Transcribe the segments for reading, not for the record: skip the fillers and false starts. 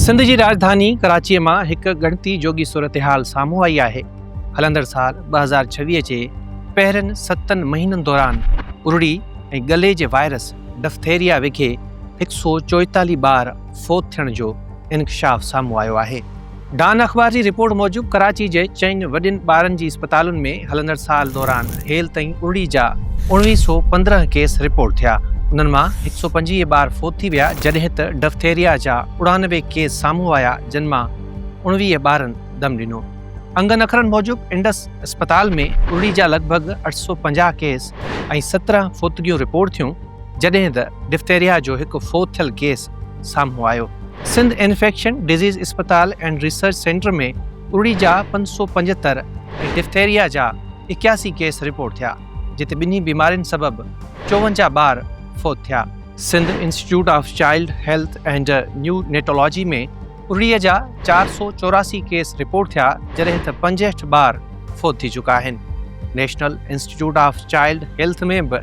سنڌ جي راڄڌاني ڪراچيء مان هڪ ڳڻتي جوڳي صورتحال سامهون آئي آهي. هلندڙ سال 2026 جي پهرين ستن مهينن دوران ارڙي ۽ ڳلي جي وائرس ڊفٿيريا وگهي 144 ٻار فوت ٿيڻ جو انڪشاف سامهون آيو آهي. ڊان اخبار جي رپورٽ موجب ڪراچي جي چئن وڏين ٻارن جي اسپتالن ۾ هلندڙ سال دوران هيل تائين ارڙي جا 1915 ڪيس رپورٽ ٿيا، انهن مان 125 ٻار فوت ٿي ويا، جڏهن ته ڊفٿيريا جا 98 ڪيس سامهون آيا، جن مان 19 ٻارن دم ڏنو. انگن اکرن موجب انڊس اسپتال ۾ ارڙي جا لڳ ڀڳ 850 ڪيس ۽ 17 فوتگيون رپورٽ ٿيون، جڏهن ته ڊفٿيريا جو هڪ فوت ٿيل ڪيس سامهون آيو. سنڌ انفيڪشن ڊزيز اسپتال اينڊ ريسرچ سينٽر ۾ ارڙي جا 575 ۽ ڊفٿيريا جا 81 ڪيس رپورٽ ٿيا، جتي ٻنهي بيمارين سبب 54 ٻار فوت ٿيا. Sindh institute of child health and neonatology ۾ ارڙي جا 484 ڪيس رپورٽ ٿيا، جڏهن ته 65 ٻار فوت ٿي چڪا آهن. National institute of child health ۾ به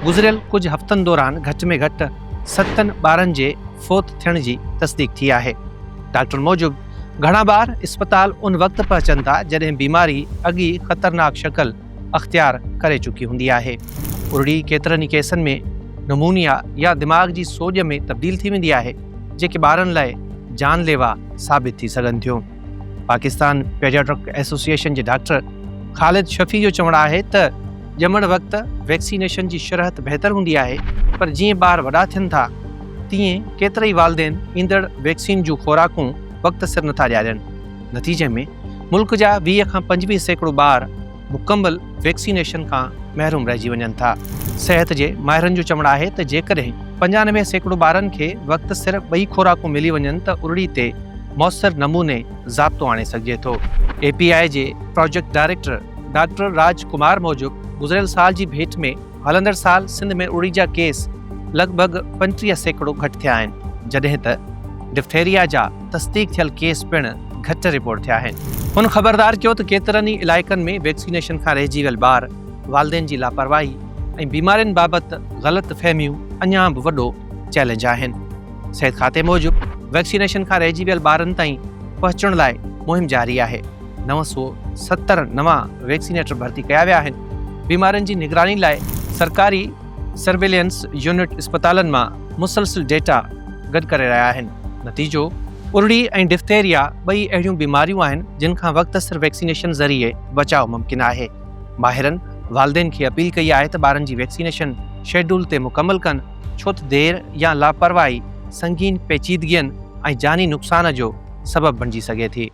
گذريل ڪجهه هفتن دوران گهٽ ۾ گهٽ ستن ٻارن جي فوت ٿيڻ جي تصديق ٿي آهي. ڊاڪٽرن موجب گهڻا ٻار اسپتال ان وقت پهچن ٿا جڏهن بيماري اڳ ئي خطرناڪ شڪل اختيار ڪري چڪي هوندي آهي. ارڙي ڪيترن ئي ڪيسن ۾ نمونيا يا دماغ جي سوڄ ۾ تبديل ٿي ويندي آهي، جيڪي ٻارن لاء جان ليوا ثابت ٿي سگهن ٿيون. پاڪستان پيڊياٽرڪ ايسوسيئيشن جي ڊاڪٽر خالد شفيع جو چوڻ آهي ته ڄمڻ وقت ويڪسينيشن جي شرح ته بهتر هوندي آهي پر جيئن ٻار وڏا ٿين ٿا تيئن ڪيترائي والدين ايندڙ ويڪسين جون خوراڪون وقت سر نٿا ڏيارين، نتيجي ۾ ملڪ جا 20 کان 25% ٻار مڪمل ويڪسينيشن کان محروم رهجي وڃن ٿا. صحت جي ماهرن جو چوڻ آهي ته جيڪڏهن 95% ٻارن کي وقت سر ٻئي خوراڪون ملي وڃن ته ارڙي تي موثر نموني ضابطو آڻي سگهجي ٿو. اي پي آء جي project director doctor Raj Kumar موجب گذريل سال جي ڀيٽ ۾ هلندڙ سال سنڌ ۾ اڙي جا ڪيس لڳ ڀڳ 35% گهٽ ٿيا آهن، جڏهن ته ڊفٿيريا جا تصديق ٿيل ڪيس پڻ گهٽ رپورٽ ٿيا آهن. هن خبردار ڪيو ته ڪيترن ئي علائقن ۾ ويڪسينيشن کان رهجي ويل ٻار، والدين جي لاپرواهي ۽ بيمارين بابت غلط فهميون اڃا به وڏو چئلينج آهن. صحت کاتي موجب ويڪسينيشن کان رهجي ويل ٻارن تائين پهچڻ لاء مهم جاري آهي. 970 نوان ويڪسينيٽر ڀرتي ڪيا ويا آهن. بيمارين جي نگراني لاء سرڪاري سرويلينس يونٽ اسپتالن مان مسلسل ڊيٽا گڏ ڪري رهيا آهن. نتيجو، ارڙي ۽ ڊفتيريا ٻئي اهڙيون بيماريون آهن جن کان وقت سر ويڪسينيشن ذريعي بچاء ممڪن آهي. ماهرن والدين کي اپيل ڪئي آهي ته ٻارن جي ويڪسينيشن شيڊول تي مڪمل ڪن ڇو ته دير يا لاپرواهي سنگين پيچيدگين ۽ جاني نقصان جو سبب بڻجي سگهي ٿي.